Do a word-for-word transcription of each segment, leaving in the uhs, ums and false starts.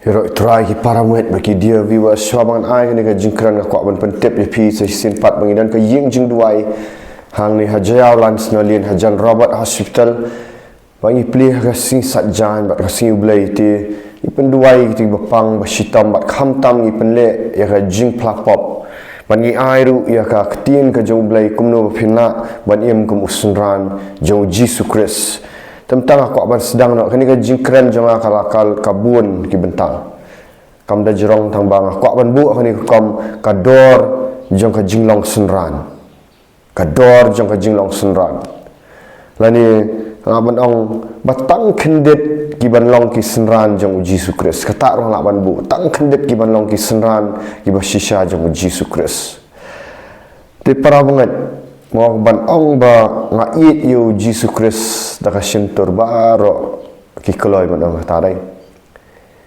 Ïaroh Trai ki para met bad ki dear viewers, shuwa ba ngan ai kane ka jingkren nga kwah ban pyntip ïa phi sa shisien pat ba ngi don ka ïing jingduwai hangne ha Jaïaw Lands Nallian hajan Robert Hospital. Ba ngi plie ha ka sngi Saitjaiñ bad ka sngi U Blei te ngi pynduwai ïa kito kiba pang ba shitom bad khamtam ngi pynleh ïa ka jingphla pop. Bad ngi ai ruh ïa ka ktien ka jong U Blei kumno ba phin lah ban im kum u synran jong U Jisu Khrist. Te mynta nga kwah ban sdang noh kane ka jingkren jong nga ka la ka, ka bun ki bynta. Kam da jrong tang ba nga kwah ban buh kane ka kum ka dor jong ka jinglong synran. Ka dor jong ka jinglong synran. Lane nga lah ban ong ba tang khyndiat ki ban long ki synran jong U Jisu Khrist. Kata ruh nga lah ban buh, tang khyndiat ki ban long ki synran kiba shisha jong U Jisu Khrist. Te para bangeit, mo, ban ong ba nga ïeit ïa U Jisu Khrist da ka shyntur baroh ki kloi ban ong kata dei.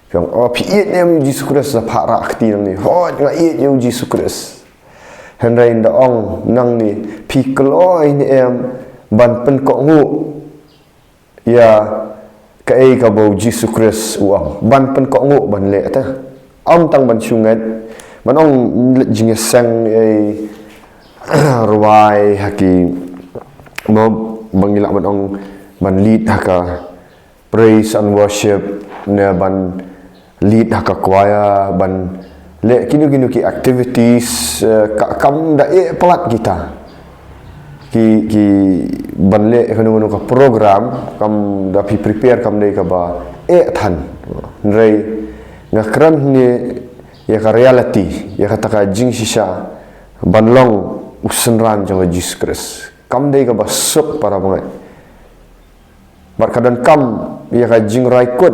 Phi ong, oh, phi ïeit ne em ïa U Jisu Khrist, da phah rah kti nangne, hooid nga ïeit ïa U Jisu Khrist. Hynrei nda ong nangne, phi kloi ne em ban pynkohnguh ïa kaei kaba U Jisu Khrist u ong, ban pynkohnguh ban leh te. Ym tang ban shu ngeit, ban ong leit jingïaseng ei rwai ha ki, mo, ba ngi lah ban ong ban lead ha ka praise and worship, ne ban lead ha ka choir, ban leh kino kino ki activities, eh, ka, kam da eh palat kita ki, ki ban leh kano kano ka program, kam da phi prepare kam dei kaba eh than. Hynrei nga kren ne ïa ka reality, ïa kata ka jingshisha ban long u synran jong U Jisu Khrist. Kam dei kaba suk para bangeit. Bad ka donkam ïa ka jingrai kut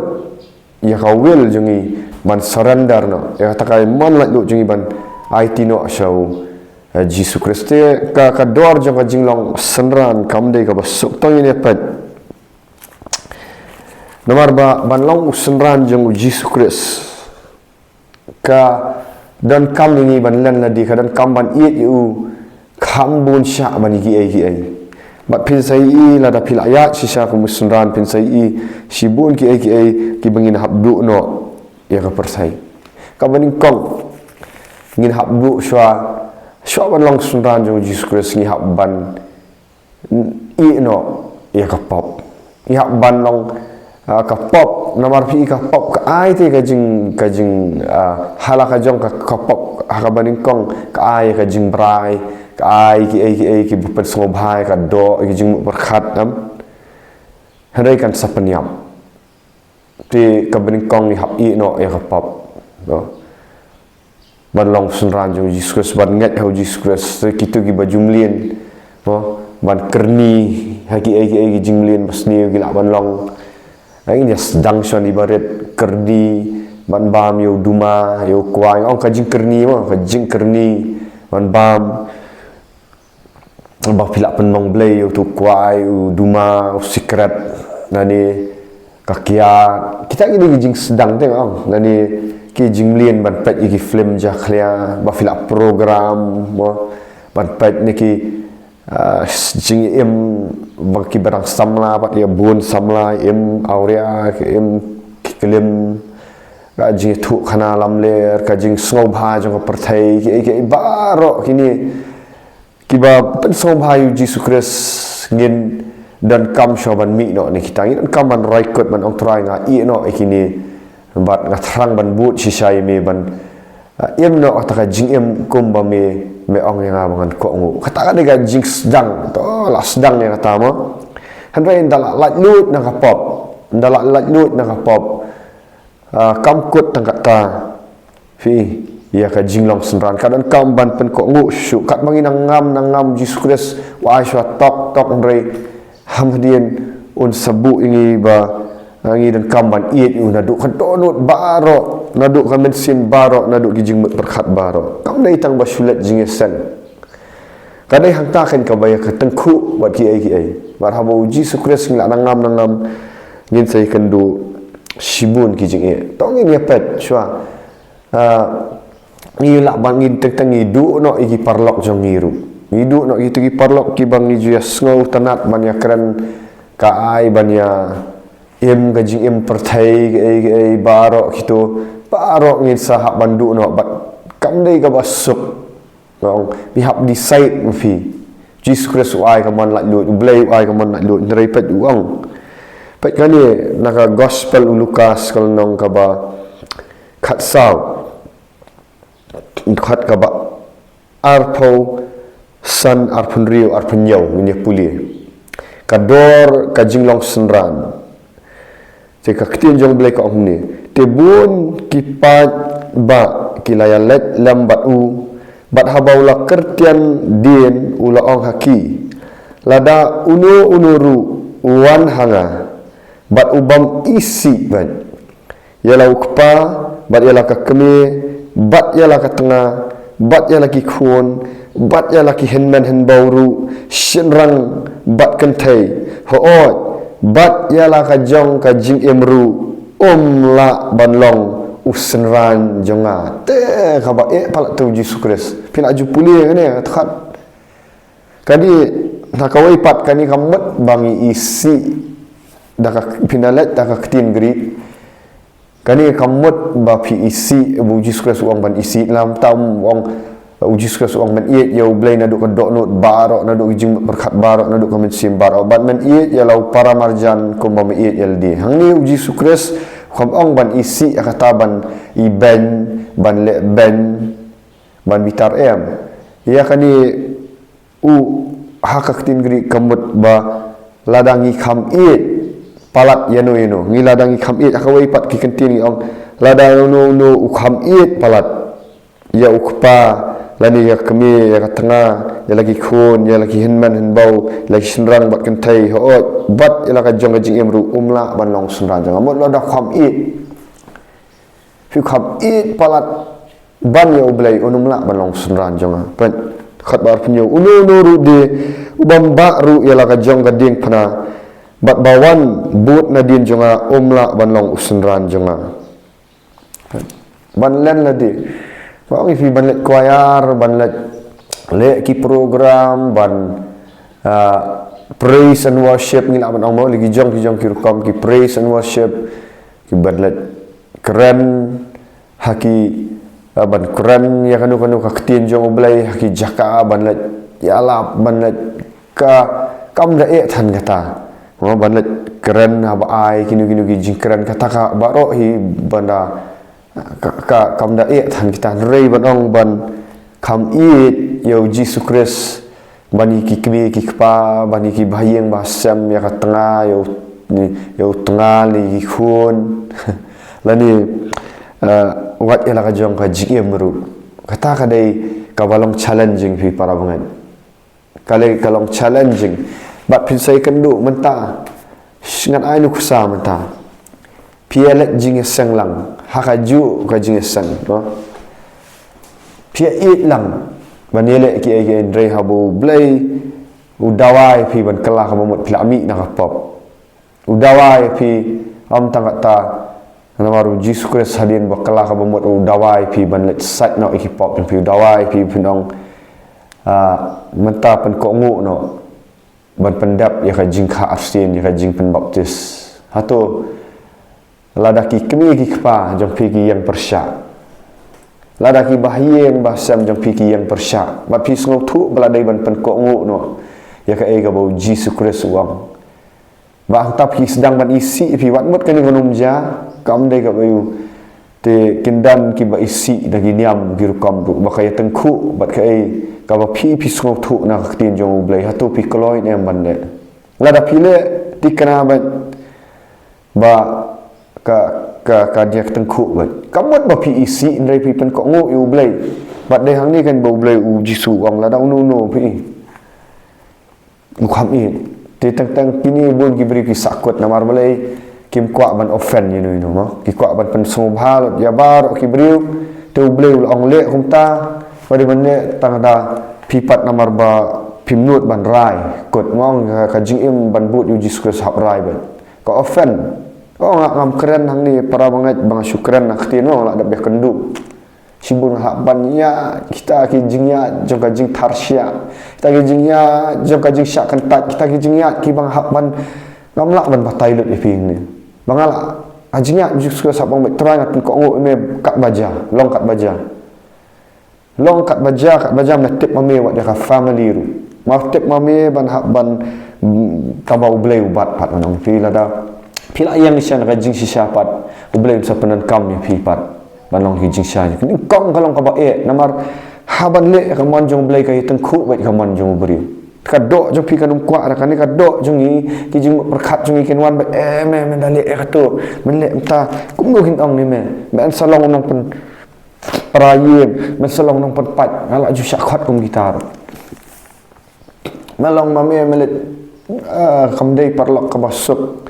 ïa ka will jong ngi ban surrender noh ïa kata ka mon laitluid jong ngi ban aiti noh sha U, eh, Jisu Khrist. Te ka, ka dor jong ka jinglong synran kam dei kaba suk tang ïa peit. Namar ba ban long u synran jong U Jisu Khrist ka donkam ïa ngi ban len lade, ka donkam ban ïeit ïa U kham bun shah ban ïa kiei kiei. Bad phin sa ïohi lada phi la ïaid shisha kum u synran phin sa ïohi shibun kiei kiei kiba ngin hap duh noh ïa ka pyrthei. Kaba nyngkong ngin hap duh shuwa, shuwa ban long synran jong U Jisu Khrist ngi hap ban ïeh noh ïa ka pop. Ngi hap ban long, ah, ka pop, namar phi i ka pop ka ai te ka jing, ka jing, ah, ha la ka jong ka, ka pop ha kaba nyngkong ka ai ka jingbrai, ka ai kiei kiei kiba pynsngewbha ïa ka doh, ïa ka jingmut pyrkhat, em. Hynrei kan sa pynïap. Te kaba nyngkong ngi hap ïeh noh ïa ka pop. No. Ban long synran jong U Jisu Khrist, ban ngeit ha U Jisu Khrist, te kito kiba ju mlien. No. Ban kyrni ha kiei kiei ki jingmlien basniew ki lah ban long. Ai ngin ïa sdang shwa ni barit, kyrni, ban bam ïa u duma, ïa u kwai, ong ka jingkyrni mo, ka jingkyrni, ban bam. Ba phi lah pynlong blei ïa utu u kwai, u duma, u sikret, lane ka kiad. Kita kine ki jingsdang te nga ong, lane ki jingmlien ban peit ïa ki film jakhlia, ba phi lah program, mo, ban peit ne ki, ah, jingim, ba ki ba dang samla, bad ïa bun samla, im awria, ki im ki klim, ka jingïathuh khana lamler, ka jingsngewbha jong ka pyrthei, kiei kiei baroh kine kiba pynsngewbha ïa U Jisu Khrist, ngin donkam shuwa ban mih noh ne kita, ngin donkam ban rai kut ban ong Trai nga ïeh noh ïa kine, bad nga thrang ban bud shisha ïa me ban, ah, im noh kata ka jingim kumba me, me ong ïa nga ba ngan kohnguh. Kata ka dei ka jingsdang, to la sdang ïa kata mo. Hynrei ynda la laitluid na ka pop, ynda la laitluid na ka pop, ah, kam kut tang kata. Phi, ïa ka jinglong synran ka donkam ban pynkohnguh shuh. Katba ngi nang ngam, nang ngam Jisu Khrist, u ai shuwa tok, tok hynrei hadien un sa buh ïa ngi ba, ah, ngi donkam ban ïeit ïa u naduh ka dohnud baroh, naduh ka mynsiem baroh, naduh ki jingmut pyrkhat baroh. Kam dei tang ba shu leit jingïaseng. Ka dei hangta kan kaba ïa ka tyngkhuh bad kiei kiei. Bad haba U Jisu Khrist ngi lah nang ngam, nang ngam, ngin sa ïakynduh shibun ki jingeh. To ngin ïa peit shuwa. Ah, ngi lah ban ngin teng teng ngi duh noh ïa ki paralok jong ngi ruh. Ngi duh noh ïa kito ki paralok kiba ngi ju ïa sngewtynnat ban ïa kren, ka ai ban ïa im ka jingim pyrthei, kaei kaei baroh kito, baroh ngin sa hap ban duh noh, bad kam dei kaba suk. Nga ong, phi hap decide ma phi. Jisu Khrist u ai ka mon laitluid, U Blei u ai ka mon laitluid, hynrei peit u ong. Peit kane na ka gospel u Lukas ka lynnong kaba khatsaw. Khat kaba arphew san, arphew hynriew, arphew hynñiew, ngin ïa pule. Ka dor ka jinglong synran. Te ka ktien jong U Blei ka ong kumne. Te bun ki paid ba ki la ïaleit lem bad u, bad haba u la kyrtiang dien u la ong ha ki. Lada uno uno ruh u wan ha nga, bad u bym isih beit ïa la u kpa, bad ïa la ka kmie, bad ïa la ka tnga, bad ïa la ki khun, bad ïa la ki hynmen hynbew ruh, shynrang bad kynthei, hooid, bad ïa la ka jong ka jingim ruh, um lah ban long u synran jong nga. Te kaba eh palat te u Jisu Khrist. Phi la ju pule kane, kata khat. Kane, na kawei pat kane ka mut ba ngi isih, da ka pynleit da ka ktien Greek. Kane ka mut ba phi isih, ba u Jisu Khrist u ong ban isih, lam tam u ong, u Jisu Khrist u ong men ïeit ïa U Blei naduh ka dohnud baroh, naduh ka jingpyrkhat baroh, naduh ka mynsiem baroh. Bad men ïeit ïa la u para marjan kumba men ïeit ïa lade. Hangne u Jisu Khrist u kham ong ban isih ïa kata ban ibeiñ, ban lehbeiñ, ban bitar, em. Ïa kane u ha ka ktien Greek ka mut ba lada ngi kham ïeit palat ïano ïano. Ngi lada ngi kham ïeit, ha kawei pat ki kyntien ngi ong, lada uno uno u kham ïeit palat ïa u kpa, lane ïa ka kmie, ïa ka tnga, ïa la ki khun, ïa la ki hynmen hynbew, ïa la ki shynrang bad kynthei, hooid, bad ïa la ka jong ka jingim ruh, um lah ban long synran jong nga. Mut lada kham ïeit. Phi kham ïeit palat ban ïa U Blei, un ym lah ban long synran jong nga. Peit, khat ba arphew hynñiew, uno uno ruh de u bym bah ruh ïa la ka jong ka diengphna, bad ba wan bud nadien jong nga, um lah ban long u synran jong nga. Ban len lade. Ba ong ïa phi ban leit choir, ban leit leh ki program, ban, ah, praise and worship, ngi lah ban ong mo, leh ki jong ki jong ki rukom ki praise and worship, ki ban leit kren ha ki, ah, ban kren ïa kano kano ka ktien jong U Blei ha ki jaka, ban leit ïalap, ban leit, ka kam da eh than kata. Mo, ban leit kren haba ai kino kino ki jingkren, kata ka baroh hi ban da, ka, ka kam da eh than kita, hynrei ban ong ban kham ïeit ïa u Jisu Khrist, ban ïa ki kmie ki kpa, ban ïa ki bahaïing bahasem, ïa ka tnga, ïa u, ïa u tnga, ïa ki khun. Lane, eh, wat ïa la ka jong ka jingim ruh. Kata ka dei kaba long challenging phi para bangeit. Ka lei ka long challenging. Bad phin sa ïakynduh mynta. Sh-, ngan ai nuksa mynta. Phi ïa leit jingïaseng lang ha kajuh ka jingïaseng, no? Phi ïa ïeit lang ban ïaleh kiei kiei, hynrei haba U Blei u dawa ïa phi ban kylla kaba mut, phi la mih na ka pop. U dawa ïa phi, ym tang katta, namar u Jisu Khrist hadien ba kylla kaba mut u dawa ïa phi ban leit sait noh ïa ki pop jong phi, u dawa ïa phi, phin ong, ah, mynta pynkohnguh noh ban pyndep ïa ka jingkha arsien, ïa ka jingpynbaptis. Hato lada ki kmie ki kpa jong phi ki ïeng pyrshah, lada ki bahaïing bahasem jong phi ki ïeng pyrshah, bad phi sngewthuh ba la dei ban pynkohnguh noh ïa kaei kaba u Jisu Khrist u ong, ba hangta phi sdang ban isih ïa phi, wat mut kane kan ym jia, kam dei kaba ïoh. Te kin don kiba isih da ki niam ki rukom ruh, ba ka ïatyngkhuh bad kaei kaba phi, phi sngewthuh na ka ktien jong U Blei, hato phi kloi ne em ban leh? Lada phi leh, te kane ba, ba ka, ka, ka ïatyngkhuh bad. Kam mut ba phi isih, hynrei phi pynkohnguh ïa U Blei. Bad dei hangne kan ba U Blei u Jisu u ong lada uno uno phi u kham ïeit. Te teng teng kine bun ki briew ki sahkut namar balei, kim kwah ban offend ïano ïano mo. Ki kwah ban pynsngewbha lut ïa baroh ki briew. Te U Blei u la ong leh kumta, ba dei ban leh tang da phi pat namar ba phim nud ban rai. Kut mo, ka, ka jingim ban bud ïa u Jisu Khrist hap rai bad. Ka offend. Oh, nga ngam kren hangne para bangeit, ba nga shu kren na ktien, oh, la dep ïakynduh. Shibun nga hap ban ïaid kita ki jingïaid jong ka jingtharshiah, kita ki jingïaid jong ka jingshah kyntait, kita ki jingïaid kiba nga hap ban, ngam lah ban batai lut ïa phi hangne. Ba nga la, ha jingïaid Jisu Khrist hap ong beit, Trai, nga pynkohnguh ïa me katba jia, long katba jia. Long katba jia, katba jia, me tip ma me wat ïa ka family ruh. Me tip ma me ban hap ban, mm, kaba U Blei u bat pat, ngan ong ïa phi, lada phi la ïeng shisha na ka jingshisha pat, U Blei un sa pyndonkam ïa phi pat ban long ki jingshai. Nyngkong ka long kaba eh, namar haba leh ïa ka mon jong U Blei ka ïatyngkhuh beit ïa ka mon jong u briew. Ka doh jong phi kan ym kwah, da kane ka doh jong ngi, ki jingmut pyrkhat jong ngi kin wan beit, eh, me, me da leh ïa kato, me leh mynta, kumno kin ong ïa me, me sa long u nongpyn para ïing, me sa long u nongpynpait, nga la ju shah khot kum kita ruh. Me long ma me, me leit, ah, kam dei paralok kaba suk.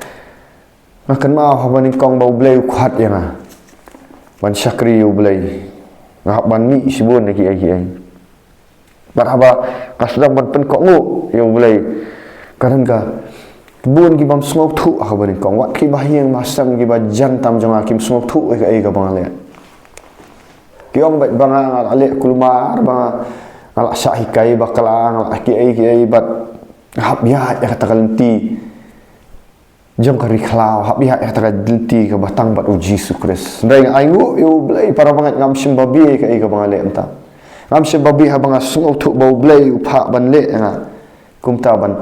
Nga kynmaw haba nyngkong ba U Blei u khot ïa nga ban shakri ïa U Blei, nga hap ban mih shibun na kiei kiei. Bad haba nga sdang ban pynkohnguh ïa U Blei, ka don ka bun ki bym sngewthuh ha kaba nyngkong. Wat kiba ïing ba sem, kiba jan tam jong nga, kim sngewthuh ïa kaei kaba nga leh. Ki ong beit ba nga, nga la leh kulmar, ba nga, nga la shah hikai bakla, nga la kiei kiei, bad hap ïaid ïa kata ka lynti jong ka ri khlaw, hap ïaid ïa kata ka lynti kaba tang bad U Jisu Khrist. Hynrei nga ainguh ïa U Blei, para bangeit, ngam shym babe ïa kaei kaba nga leh mynta. Ngam shym babe haba nga sngewthuh ba U Blei u phah ban leh ïa nga kumta, ban,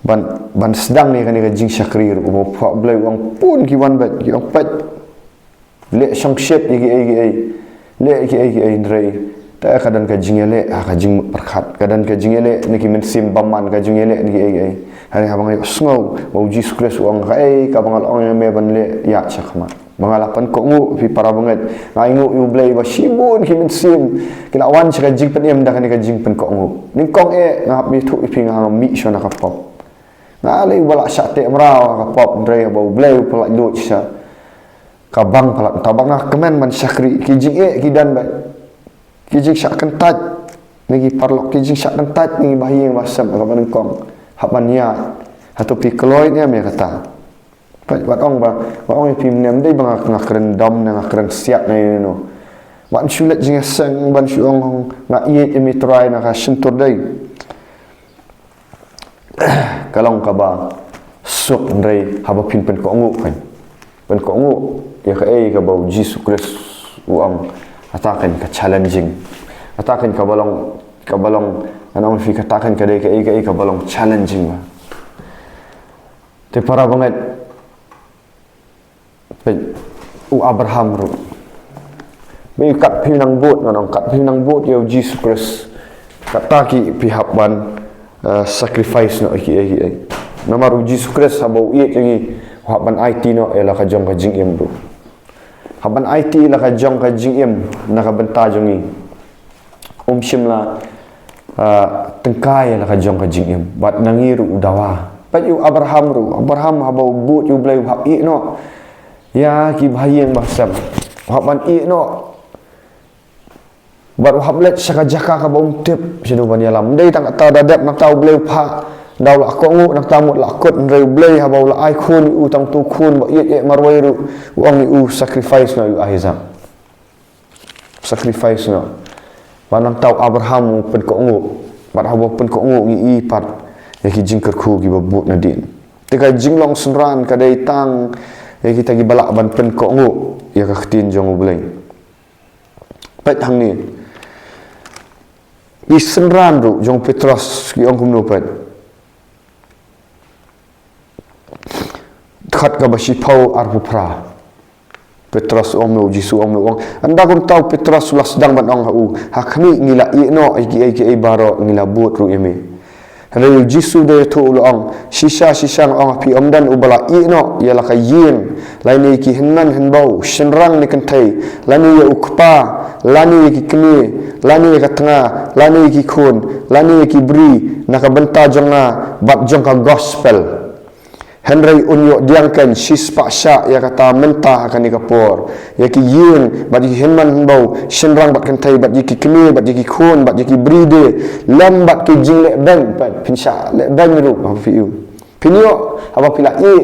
ban, ban sdang ïa kane ka jingshakri ruh, ba U Blei u ong, pun ki wan beit, ki ong, peit. Leh shongshit ïa kiei kiei, leh ïa kiei kiei, hynrei te ka don ka jingïaleh ha ka jingmut pyrkhat, ka don ka jingïaleh na ki mynsiem bymman, ka jingïaleh na kiei kiei. Hynrei haba nga ïohsngew ba U Jisu Khrist u ong, kaei kaba nga la ong ïa me ban leh, ïaid shakhmat. Ba nga la pynkohnguh, phi para bangeit, nga ainguh ïa U Blei ba shibun ki mynsiem ki la wan sha ka jingpynim da kane ka jingpynkohnguh. Nyngkong eh nga hap ïathuh ïa phi, nga hap mih shuwa na ka pop. Nga lei ba la shah teh mraw ha ka pop, hynrei haba U Blei u pynlait luid sha ka bang palat, mynta ba nga kmen ban shakri. Ki jingeh ki don beit, ki jingshah kyntait na ki paralok, ki jingshah kyntait na ki bahaïing bahasem ha kaba nyngkong, hap ban ïaid. Hato phi kloi ne em ïa kata? Peit, wat ong ba, wat ong ïa phi mynne, ym dei ba nga, nga kren dom ne nga kren siat ne ïano. Wat shu leit jingïaseng ban shu ong, nga ïeit ïa me Trai, na ka shyntur dei. Ka long kaba suk, hynrei haba phin pynkohnguh kan, pynkohnguh ïa kaei kaba U Jisu Khrist u ong, kata kan ka challenging. Kata kan kaba long, kaba long, ngan ong ïa phi, kata kan ka dei kaei kaei kaba long challenging ba. Te para bangeit, peit, u Abraham ruh, ba kat phi nang bud, ngan ong, kat phi nang bud ïa U Jisu Khrist, kata ki phi hap ban, eh, sacrifice noh ïa kiei kiei. Namar U Jisu Khrist haba u ïeit ïa ngi, u hap ban aiti noh ïa la ka jong ka jingim ruh. Hap ban aiti ïa la ka jong ka jingim na ka bynta jong ngi. Um shym la, ah, tyngkai ïa la ka jong ka jingim. Bad na ngi ruh u dawa. Peit ïa u Abraham ruh. Abraham haba u bud ïa U Blei u hap ïeh noh ïa ki bahaïing bahasem. U hap ban ïeh noh. Bad u hap leit sha ka jaka kaba um tip shaduh ban ïalam. Ym dei tang kata, da dep nangta U Blei u phah, da u la kohnguh nangta mut la kut, hynrei U Blei haba u la ai khun ïa u, tang utu u khun ba ïeit ïeit marwei ruh, u ong ïa u, sacrifice noh ïa u Isaac. Sacrifice noh. Bad nangta u Abraham u pynkohnguh. Bad haba u pynkohnguh ngi i pat ïa ki jingkyrkhu kiba bud nadien. Te ka jinglong synran ka dei tang ïa kita kiba lah ban pynkohnguh ïa ka ktien jong U Blei. Peit hangne. Ki synran ruh jong u Petros ki ong kumno, peit. Dkhot kaba shiphew arphew phra. Petros u ong, me, U Jisu u ong, me, u ong. Ynda kumta u Petros u la sdang ban ong ha u, ha khmih, ngi la ïeh noh ïa kiei kiei baroh, ngi la bud ruh ïa me. Hynrei U Jisu u da ïathuh u la ong, shisha shisha nga ong ha phi, ym don uba la ïeh noh ïa la ka ïing, lane ïa ki hynmen hynbew, shynrang ne kynthei, lane ïa u kpa, lane ïa ki kmie, lane ïa ka tnga, lane ïa ki khun, lane ïa ki bri, na ka bynta jong nga bad jong ka gospel. Hynrei un ïoh diang keiñ shispah shah ïa kata mynta ha kane ka por. Ïa ki ïing, bad ïa ki hynmen hynbew, shynrang bad kynthei, bad ïa ki kmie, bad ïa ki khun, bad ïa ki bri de, lem bad ki jingleh beiñ, bad phin shah leh beiñ ruh, ha phi ïoh. Phin ïoh, haba phi la ïeh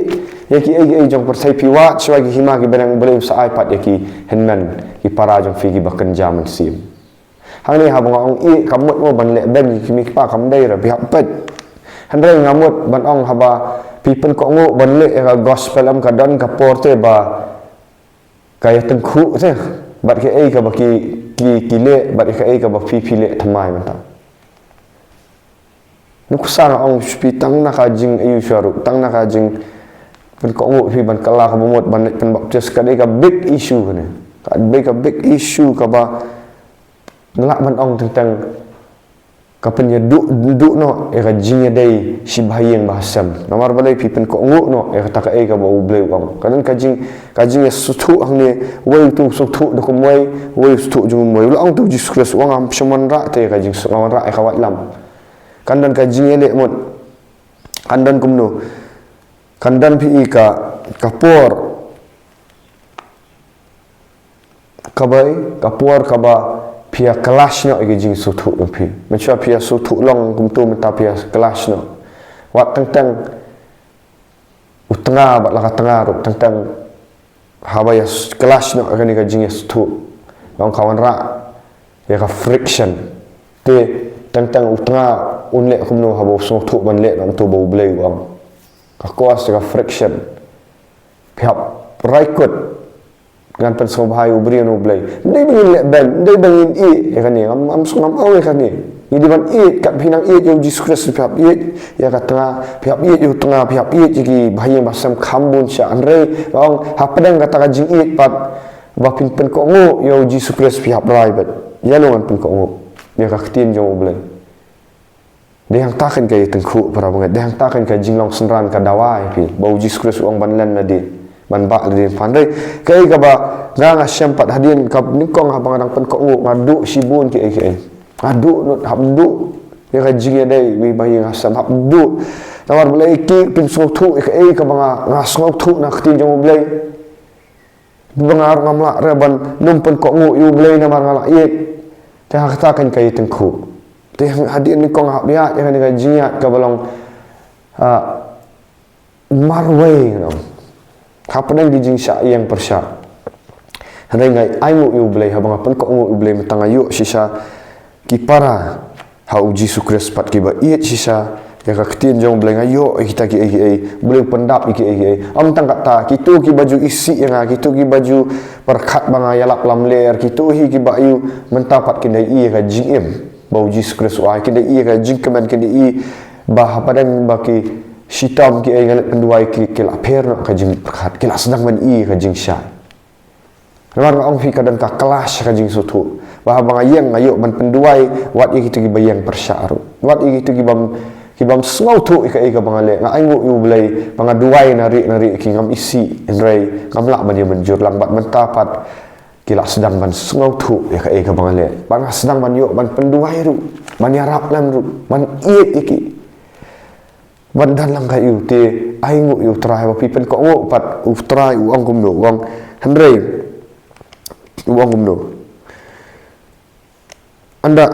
ïa kiei kiei jong pyrthei, phi wad shuwa ïa ki hima ki bneng, U Blei u sa ai pat ïa ki hynmen, ki para jong phi kiba kynja mynsiem. Hangne haba nga ong ïeh, kam mut mo ban leh beiñ ïa ki kmie ki kpa, kam dei ruh, phi hap peit. Hynrei nga mut ban ong haba Phi pynkohnguh ban leh ïa ka gospel, em ka don ka por te ba ka ïa tyngkhuh te bad kaei kaba ki, ki, ki leh bad kaei kaba phi, phi leh thymmai mynta. Nuksa nga ong sha phi, tang na ka jingaiu sha ruh, tang na ka jingpynkohnguh phi ban kylla ka bamut ban leit pynbaptis, ka dei ka big issue kane. Ka dei ka big issue kaba nga lah ban ong teng teng ka pynïaduh, duh noh ïa ka jingïadei shi bahaïing bahasem. Namar balei? Phi pynkohnguh noh ïa kata kaei kaba U Blei u ong. Ka don ka jing, ka jingïasngewthuh hangne, uwei u sngewthuh da kumwei, uwei u sngewthuh jong kumwei. U la ong te U Jisu Khrist u ong, ngam shym wanrah te ïa ka jing, ngam wanrah ïa ka waitlam. Kan don ka jingïaleh mut. Kan don kumno? Kan don phi i ka, ka por kaba, ka por kaba phi ïa clash noh ïa ka jingsngewthuh jong phi. Mynshuwa phi ïa sngewthuh long kumto, mynta phi ïa clash noh. Wat teng teng u tnga bad la ka tnga ruh, teng teng haba ïa clash noh ïa kane ka jingïasngewthuh, long ka wanrah ïa ka friction. Te teng teng u tnga un leh kumno haba u sngewthuh ban leh noh kumto ba U Blei u ong? Ka cause ïa ka friction. Phi hap rai kut. Ngan pynsngewbha ïa u briew na U Blei. Ym dei ba ngin leh beiñ, ym dei ba ngin ïeit ïa kane, ngam, ngam, ngam ong ïa kane. Ngi dei ban ïeit, kat phi nang ïeit ïa U Jisu Khrist, phi hap ïeit ïa ka tnga, phi hap ïeit ïa u tnga, phi hap ïeit ïa ki bahaïing bahasem kham bun sha. Hynrei nga ong hapdeng kata ka jingïeit pat, ba phin pynkohnguh ïa U Jisu Khrist, phi hap rai bad ïano ngan pynkohnguh? Ïa ka ktien jong U Blei. Dei hangta kan ka ïatyngkhuh, para bangeit. Dei hangta kan ka jinglong synran ka dawa ïa phi. Ba U Jisu Khrist u ong ban len lade, ban bah lade. Hynrei kaei kaba nga, nga shem pat hadien ka nyngkong haba nga dang pynkohnguh, nga duh shibun kiei kiei. Nga duh nud, hap duh ïa ka jingïadei wei bahaïing hasem, hap duh. Namar balei? Ki, kim sngewthuh ïa kaei kaba nga, nga sngewthuh na ka ktien jong U Blei. Ba nga ruh ngam lah re ban nym pynkohnguh ïa U Blei namar nga la ïeit. Te ha kata kan ka ïatyngkhuh. Te hadien nyngkong hap ïaid ïa kane ka jingïaid kaba long, ah, marwei, you know. Hapdeng ki jingshah ïeng pyrshah. Hynrei nga ainguh ïa U Blei haba nga pynkohnguh ïa U Blei, mynta nga ïoh shisha ki para ha U Jisu Khrist pat kiba ïeit shisha ïa ka ktien jong U Blei. Nga ïoh ïa kita kiei kiei, U Blei u pyndap ïa kiei kiei. Ym tang kata, kito kiba ju isih ïa nga, kito kiba ju pyrkhat ba nga ïalap lamler, kito hi kiba ïoh mynta pat kin da ïohi ïa ka jingim ba U Jisu Khrist u ai, kin da ïohi ïa ka jingkmen, kin da ïohi ba hapdeng ba ki shitom kiei nga leit pynduwai, ki, ki la pher noh ka jingpyrkhat, ki la sdang ban ïohi ïa ka jingshai. Namar nga ong phi, ka don ka clash ka jingsngewthuh. Ba haba nga ïeng nga ïoh ban pynduwai wat ïa kito kiba ïeng pyrshah ruh, wat ïa kito kibym, kibym sngewthuh ïa kaei kaba nga leh. Nga ainguh ïa U Blei ba nga duwai na rieh na rieh ïa ki, ngam isih, hynrei ngam lah ban ïa mynjur lang bad mynta pat ki la sdang ban sngewthuh ïa kaei kaba nga leh. Bad nga sdang ban ïoh ban pynduwai ruh, ban ïarap lem ruh, ban ïeit ïa ki. Ban don lang ka ïa u. Te ainguh ïa U Trai ba phi pynkohnguh pat. U Trai u ong kumno, u ong, hynrei u ong kumno? Ynda,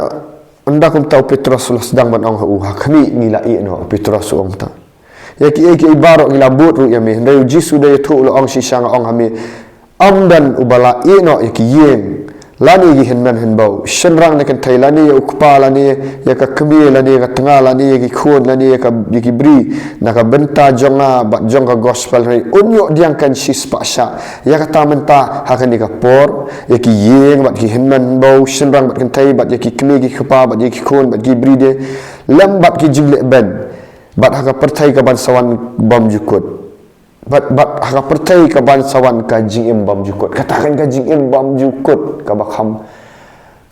ynda kumta u Petros u la sdang ban ong ha u, ha khmih ngi la ïeh noh. U Petros u ong kumta. Ïa kiei kiei baroh ngi la bud ruh ïa me. Hynrei U Jisu da ïathuh u la ong, shisha nga ong ha me, ym don uba la ïeh noh ïa ki ïing lane ïa ki hynmen hynbew, shynrang ne kynthei lane ïa u kpa lane ïa ka kmie lane ïa ka tnga lane ïa ki khun lane ïa ka, ïa ki bri na ka bynta jong nga bad jong ka gospel, hynrei un ïoh diang kan shispah shah. Ïa kata mynta ha kane ka por, ïa ki ïing bad ki hynmen hynbew, shynrang bad kynthei bad ïa ki kmie ki kpa bad ïa ki khun bad ki bri de, lem bad ki jingleh beiñ, bad ha ka pyrthei kaban sa wan bymjukut. Bad, bad ha ka pyrthei kaban sa wan ka jingim bymjukut. Kata kan ka jingim bymjukut kaba kham,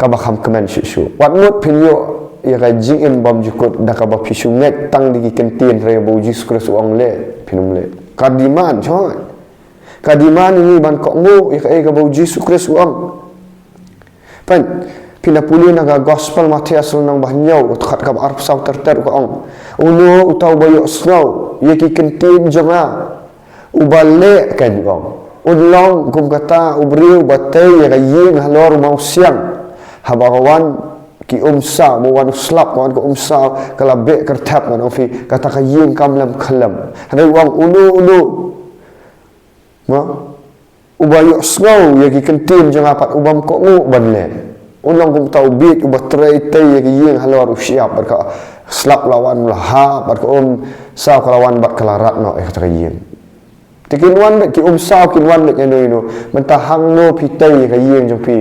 kaba kham kmen shuh shuh. Wat mut phin ïoh ïa ka jingim bymjukut da kaba phi shu ngeit tang da ki ktien, hynrei ba U Jisu Khrist u ong leh, phin ym leh. Ka dei man, jhoi. Ka dei man ïa ngi ban kohnguh ïa kaei kaba U Jisu Khrist u ong. Pyn, phin da pule na ka gospel Mathaios lynnong ba hynñiew, u dkhot kaba arphew saw ter ter, u ka ong, uno uta uba ïohsngew ïa ki ktien jong nga, uba leh, kan ong, un long kum kata u briew uba tei ïa ka ïing halor u mawsiang. Haba ka wan ki umsaw, ba wan u slap, ka wan ka umsaw, ka la beh kyrthep, ngan ong phi, kata ka ïing kam lem khyllem. Hynrei u ong uno uno, ma, uba ïohsngew ïa ki ktien jong nga pat ubym kohnguh ban leh, un long kum uta u bieit uba trei tei ïa ka ïing halor u shyiap, bad ka, slap la wan la ha bad ka um saw ka la wan bad ka la rat noh ïa kata ka ïing. Te kin wan bad ki um saw kin wan bad ïa no ïa no. Mynta hangno phi tei ïa ka ïing jong phi?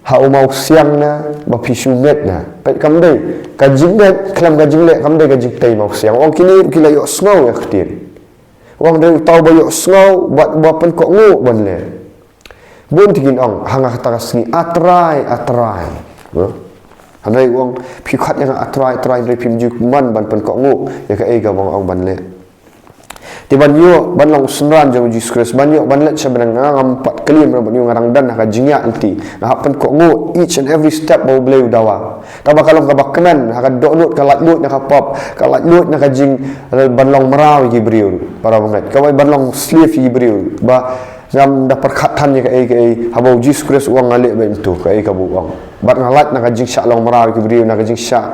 Ha u mawsiang na ba phi shu ngeit na. Peit kam dei ka jingngeit khlem ka jingleh, kam dei ka jingtei mawsiang. Ong kine ki la ïohsngew ïa ka ktien. Ong dei u tau ba ïohsngew bad ba pynkohnguh ban leh. Bun te kin ong ha nga kata ka sngi, A Trai, A Trai. Hynrei ong phi khot ïa nga A Trai, A Trai, hynrei phim ju man ban pynkohnguh ïa kaei kaba nga ong ban leh. Te ban ïoh ban long synran jong u Jisu Khrist, ban ïoh ban leit sha bneng, nga ngam pat klim ruh ban ïoh, nga dang don ha ka jingïaid lynti, nga hap pynkohnguh each and every step ba U Blei u dawa. Tangba ka long kaba kmen ha ka dohnud ka laitluid na ka pop, ka laitluid na ka jing, eh, ban long mraw ïa ki briew. Para bangeit, kawei ban long slave ïa ki briew. Ba ngam da pyrkhat than ïa kaei kaei, haba u Jisu Khrist u ong nga leh beit to kaei kaba u ong. Bad nga lait na ka jingshah long mraw ïa ki briew, na ka jingshah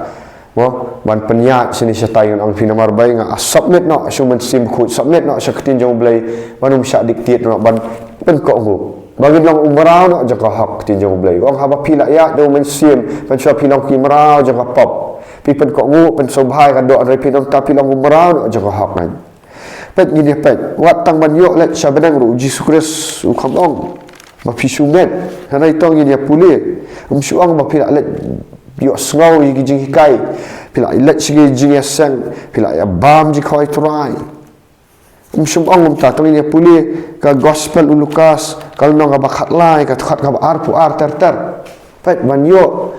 mo ban pynïaid shane shatai, ngan ong phi, namar ba nga submit noh sha u Mynsiem Bakhuid, submit noh sha ka ktien jong U Blei, ban ym shah dictate noh, ban pynkohnguh. Ba ngin long u mraw noh jong ka hok, ka ktien jong U Blei. Ong haba phi la ïaid da u Mynsiem, pynshwa phi long ki mraw jong ka pop. Phi pynkohnguh, pynsngewbha ïa ka doh, hynrei phi nangta phi long u mraw noh jong ka hok ngan. Peit ngin ïa peit, wat tang ban ïoh leit sha bneng ruh u Jisu Khrist u kham ong ba phi shu ngeit. Hynrei to ngin ïa pule, um shu ong ba phi la leit ïohsngew ïa ki jinghikai, phi la leit sha ki jingïaseng, phi la ïa bam jingkhawai Trai. Um shu ong kumta. To ngin ïa pule ka Gospel u Lukas, ka lynnong kaba khatlai, ka dkhot kaba arphew ar ter ter. Peit ban ïoh,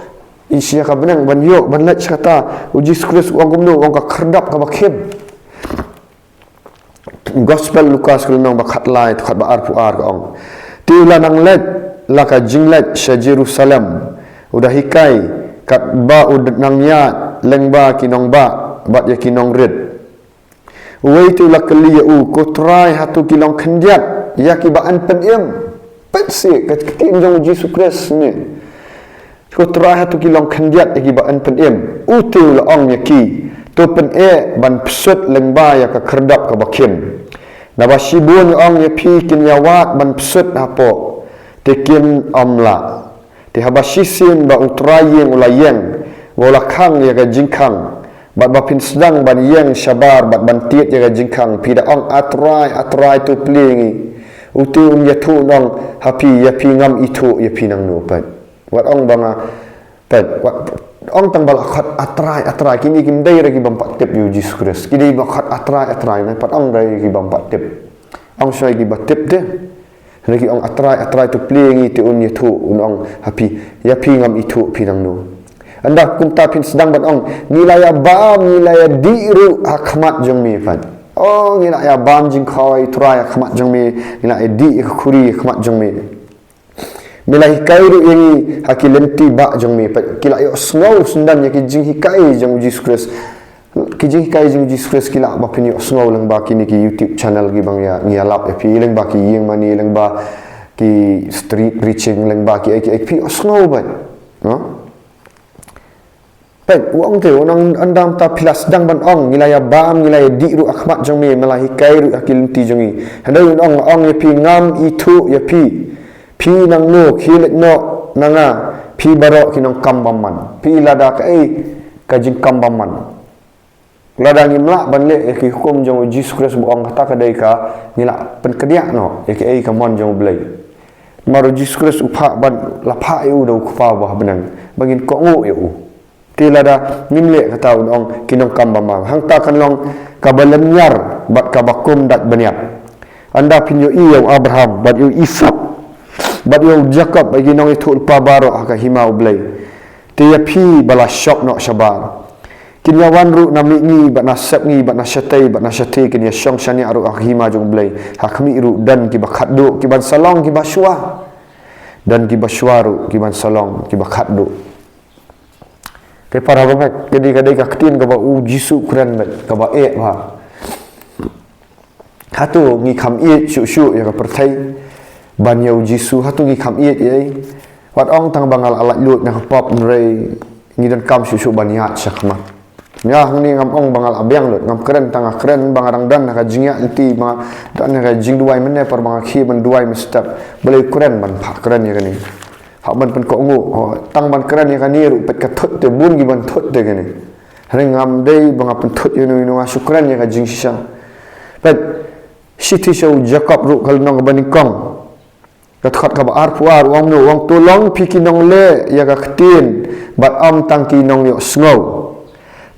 i sha ka bneng ban ïoh ban leit sha kata, u Jisu Khrist u ong kumno, u ong ka khyrdop kaba khim. Gospel Lukas ka lynnong ba khatlai, dkhot ba arphew ar ka ong. Te u la nang leit la ka jingleit sha Jerusalem, u da hikai katba u nang ïaid lyngba ki nongbah bad ïa ki nongrit. Uwei te u la kylli ïa u, ko Trai, hato ki long khyndiat ïa kiba yn pynim? Peit shi ka ktien jong u Jisu Khrist ne. Ko Trai, hato ki long khyndiat ïa kiba yn pynim? U te u la ong ïa ki, to pyneh ban psut lyngba ïa ka khyrdop kaba khim. Naba shibun nga ong ïa phi, kin ïa wad ban psut hapoh, te kin ym lah. Te haba shisien ba u trai ïing u la ïeng, ba u la khang ïa ka jingkhang, bad ba phin sdang ban ïeng shabar bad ban tied ïa ka jingkhang, phi da ong, A Trai, A Trai, to plie ïa ngi. U te un ïathuh un ong ha phi, ïa phi ngam ithuh ïa phi nangno. Peit. Wat ong ba nga, peit, wat ong tang ba la khot A Trai, A Trai, kine kim dei re ki bym pat tip ïa u Jisu Khrist. Ki dei ba khot A Trai, A Trai, nang pat ong re ki bym pat tip. Ong shwa ïa kiba tip te. Hynrei ki ong, A Trai, A Trai, to plie ïa ngi, te un ïathuh un ong ha phi, ïa phi ngam ithuh phi nangno. Ynda kumta phin sdang ban ong, ngi la ïa bam, ngi la ïa dih ruh ha khmat jong me, peit. Oh, ngi la ïa bam jingkhawai Trai ha khmat jong me, ngi la ïa dih ïa ka khuri ha khmat jong me. Me la hikai ruh ïa ngi ha ki lynti bah jong me, peit. Ki la ïohsngew syndon ïa ki jinghikai jong u Jisu Khrist. Ki jinghikai jong u Jisu Khrist ki lah ba phin ïohsngew lyngba kine ki YouTube channel kiba ngi ïa, ngi ïalap ïa phi, lyngba ki ïing mane, lyngba ki street preaching, lyngba ki, ki, ki, phi ïohsngew, peit. No? Peit, u ong te, u ong, ynda mynta phi la sdang ban ong, ngi la ïa bam, ngi la ïa dih ruh ha khmat jong me, me la hikai ruh ha ki lynti jong ngi. Hynrei un ong, ong ïa phi, ngam ithuh ïa phi. Phi nangno, khie leit noh na nga, phi baroh ki nongkam bymman. Phi, lada kaei ka jingkam bymman. Lada ngim lah ban leh ïa ki hukum jong u Jisu Khrist ba ong, kata ka dei ka, ngi la pynkdiah noh ïa kaei ka mon jong U Blei. Namar u Jisu Khrist u phah ban, la phah ïa u da u Kpa uba ha bneng ba ngin kohnguh ïa u. Te lada ngim leh kata, un ong, ki nongkam bymman. Hangta kan long kaba lynñiar bad kaba kum dait bniat. Ynda phin ïohi ïa u Abraham bad ïa u Isak bad ïa u Jakob, ïa ki nongïathuhlypa baroh ha ka hima U Blei. Te ïa phi ba la shop noh shabar, kin ïa wan ruh na mihngi bad na sepngi bad na shatei bad na shatei, kin ïa shong shaniah ruh ha ka hima jong U Blei. Ha khmih ruh don kiba khatduh, kiban sa long kiba shuwa. Don kiba shuwa ruh, kiban sa long kiba khatduh. Te para bangeit, ka dei, ka dei ka ktien kaba u Jisu u kren beit, kaba eh bha. Hato ngi kham ïeit shuh shuh ïa ka pyrthei ban ïa u Jisu? Hato ngi kham ïeit ïa i? Wat ong tang ba nga la laitluid na ka pop, hynrei ngi donkam shuh shuh ban ïaid shakhmat. Nga hangne ngam ong ba nga la biang lut, ngam kren tang, nga kren ba nga dang don ha ka jingïaid lynti, ba nga don ha ka jingduwai mynne, par ba nga khie ban duwai mynstep. Balei u kren ban phah kren ïa kane? Hap ban pynkohnguh, oh, tang ban kren ïa kane ruh peit ka thut te, bun kiban thut te kane. Hynrei ngam dei ba nga pynthut ïa uno uno, nga shu kren ïa ka jingshisha. Peit, shithi sha u Jakob ruh ka lynnong kaba nyngkong, ka dkhot kaba arphew ar, u ong kumno, u ong, to long phi ki nongleh ïa ka ktien bad ym tang ki nongïohsngew,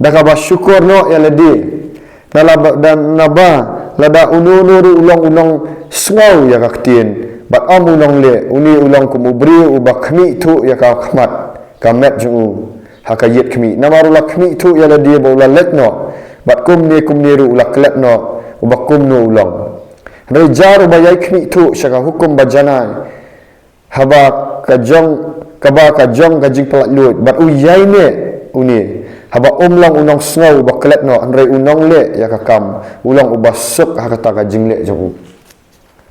da kaba shukor noh ïa lade. Na laba, da, naba lada uno uno ruh u long u nongsngew ïa ka ktien bad ym u nongleh, une u long kum u briew uba khmih thuh ïa ka khmat ka met jong u ha ka ïit khmih. Namar u la khmih thuh ïa lade ba u la leit noh, bad kumne kumne ruh u la klet noh, uba kumno u long. Hynrei jar uba ïai khmih thuh sha ka hukum ba janai, haba ka jong, kaba ka jong ka jingpyllait luid, bad u ïaineh, une, haba um long u nongsngew uba klet noh, hynrei u nongleh ïa ka kam, u long uba suk ha kata ka jingleh jong u.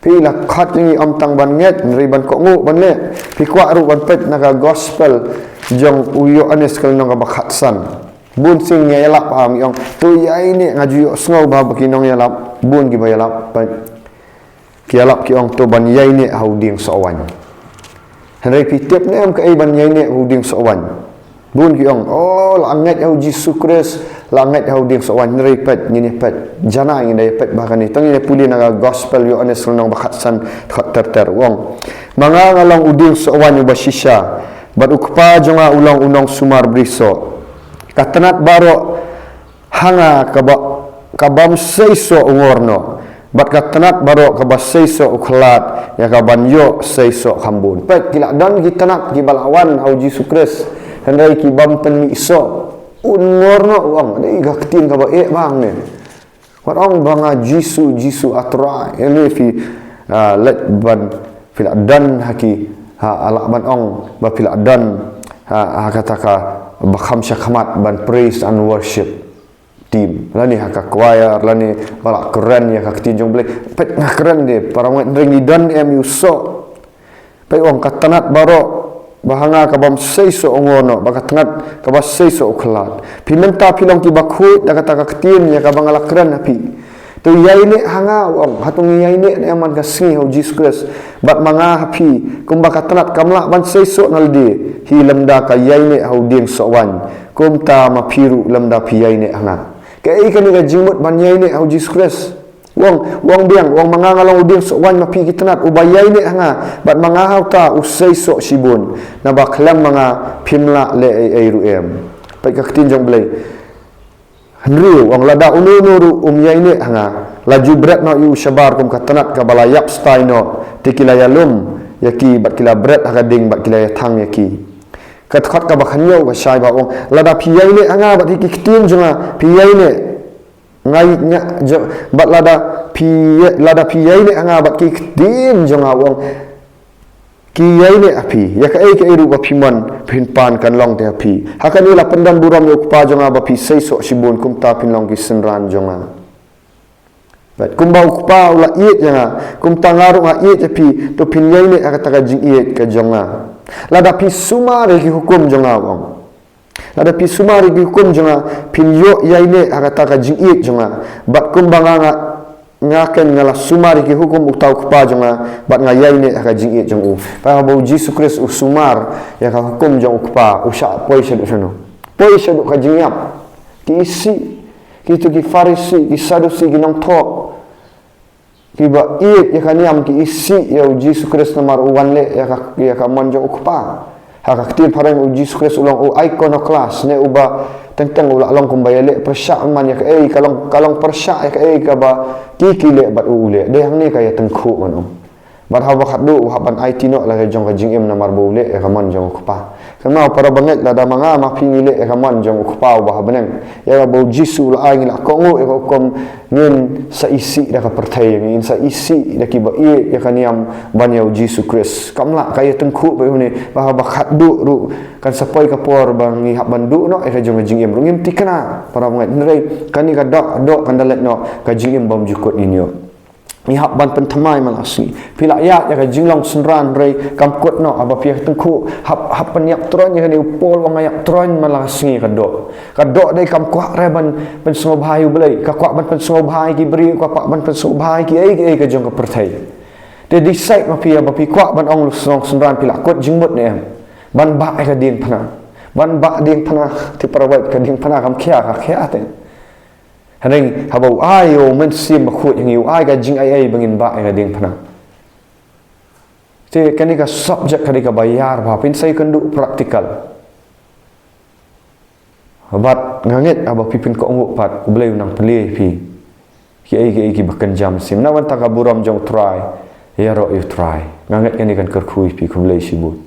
Phi la khot ïa ngi ym tang ban ngeit, hynrei ban kohnguh ban leh. Phi kwah ruh ban peit na ka gospel jong u Ïoannis ka lynnong kaba khatsan. Bun sien ngi ïalap ha ngi ong, to ïaineh, nga ju ïohsngew ba ha ba ki nongïalap, bun kiba ïalap, peit. Ki ïalap ki ong to ban ïaineh ha u dieng sohwaiñ. Hynrei phi tip ne em kaei ban ïaineh ha u dieng sohwaiñ? Bun ki ong, oh, la ngeit ha u Jisu Khrist, la ngeit ha u dieng sohwaiñ, hynrei peit, ngin ïa peit. Janai ngin da ïa peit ba kane, to ngin ïa pule na ka gospel Ïoannis lynnong ba khatsan, dkhot ter ter, u ong, ma nga nga long u dieng sohwaiñ uba shisha, bad u Kpa jong nga u long u nongsumar brisoh. Ka tnat baroh ha nga kaba, ka bym seisoh u ngor noh, bad ka tnat baroh kaba seisoh u khlad ïa ka ban ïoh seisoh kham bun. Peit, ki la don ki tnat kiba la wan ha u Jisu Khrist, hynrei ki bym pynmih soh, un ngor noh, u ong. Dei ka ktien kaba eh bang ne. Wat ong ba nga Jisu, Jisu, ah Trai. Ïa ne phi, ah, leit ban, phi la don ha ki, ha, ah, lah ban ong ba phi la don ha, ha kata kaba kham shakhmat ban praise and worship team, lane ha ka choir, lane ba la kren ïa ka ktien jong U Blei. Peit, nga kren de, para bangeit, hynrei ngi don em ïa u soh? Peit, u ong ka tnat baroh ba ha nga ka bym seisoh u ngor noh, bad ka tnat kaba seisoh u khlad. Phi mynta phi long kiba khuid da kata ka ktien ïa kaba nga la kren ha phi. To ïaineh ha nga, u ong. Hato ngi ïaineh ne em man ka sngi ha u Jisu Khrist? Bad ma nga ha phi, kumba ka tnat kam lah ban seisoh na lade hi lymda ka ïaineh ha u dieng sohwaiñ, kumta ma phi ruh lymda phi ïaineh ha nga. Kaei kane ka jingmut ban ïaineh ha u Jisu Khrist? U ong, u ong biang, u ong, ma nga nga long u dieng sohwaiñ, ma phi ki tnat, uba ïaineh ha nga, bad ma nga ha uta u seisoh shibun, naba khlem ma nga phim lah leh ei ei ruh em. Peit ka ktien jong U Blei. Hynriew, u ong, lada uno uno ruh um ïaineh ha nga, la ju bret noh ïa u shabar kum ka tnat kaba la ïap stai noh, te ki la ïalum ïa ki bad ki la bret ha ka ding bad ki la ïathang ïa ki. Ka dkhot kaba khathynñiew ka shai ba, u ong, lada phi ïaineh ha nga bad ki ktien jong nga, phi ïaineh. Nga, nga, jo, bad lada phi, lada phi ïaineh ha nga bad ki ktien jong nga, u ong, ki ïaineh ha phi. Ïa kaei kaei ruh ba phi mon, phin pan, kan long te ha phi. Ha kane la pyndonburom ïa u Kpa jong nga ba phi seisoh shibun, kumta phin long ki synran jong nga. Bad kumba u Kpa u la ïeit ïa nga, kumta nga ruh nga ïeit ïa phi, to phin ïaineh ha kata ka jingïeit ka jong nga. Lada phi sumar ïa ki hukum jong nga, u ong. Lada phi sumar ïa ki hukum jong nga, phin ïoh ïaineh ha kata ka jingïeit jong nga. Bad kumba nga, nga, nga ken nga la sumar ïa ki hukum uta u Kpa jong nga, bad nga ïaineh ha ka jingïeit jong u. Peit haba u Jisu Khrist u sumar ïa ka hukum jong u Kpa, u shah poi shaduh shano? Poi shaduh ka jingïap. Ki isih, kito ki Pharisi, ki Sadusi, ki nongthoh. Kiba ïeit ïa ka niam ki isih ïa u Jisu Khrist namar u wan leh ïa ka, ïa ka mon jong u Kpa. Ha ka ktien phareng u Jisu Khrist u long u iconoclast, ne uba teng teng u la long kumba ïaleh pyrshah man ïa kaei ka long, ka long pyrshah ïa kaei kaba ki, ki leh bad u, u leh. Dei hangne ka ïatyngkhuh man u. Bad haba khatduh u hap ban aiti noh la ka jong ka jingim namar ba u leh ïa ka mon jong u Kpa. Kynmaw para bangeit, lada ma nga ma phi ngi leh ïa ka mon jong u Kpa uba ha bneng, ïa kaba u Jisu u la ai, ngi la kohnguh ïa ka hukum, ngin sa isih da ka pyrthei, ngin sa isih da kiba ïeit ïa ka niam ban ïa u Jisu Khrist. Kam lah ka ïatyngkhuh bad une, ba haba khatduh ruh kan sa poi ka por ba ngi hap ban duh noh ïa ka jong ka jingim ruh ngim thikna, para bangeit. Hynrei kane ka doh, doh kan da leit noh, ka jingim bymjukut ngin ïoh. Ngi hap ban pynthymmai man la ka sngi. Phi la ïaid ïa ka jinglong synran, hynrei kam kut noh, haba phi ïatyngkhuh, hap, hap pynïap troiñ ïa kane, u Paul u ong nga ïap troiñ man la ka sngi, ka doh. Ka doh dei kam kwah re ban pynsngewbha ïa U Blei, ka kwah ban pynsngewbha ïa ki briew, ka kwah ban pynsngewbha ïa kiei kiei ka jong ka pyrthei. Te decide ma phi, haba phi kwah ban ong long synran, phi la kut jingmut ne em ban bah ïa ka diengphna, Ban bah diengphna, te para bad ka diengphna kam khia ka khia te. Hynrei haba u ai ïa u Mynsiem Bakhuid ha ngi, u ai ka jingaiei ba ngin bah ïa ka diengphna. Te kane ka subject ka dei kaba ïar bha, phin sa ïakynduh practical. Bad nga ngeit haba phi pynkohnguh pat, U Blei un nang plie ïa phi. Kiei kiei kiba kynja mynsiem. Na ka bynta ka burom jong U Trai, ïaroh ïa U Trai. Nga ngeit kane kan kyrkhu ïa phi, khublei shibun.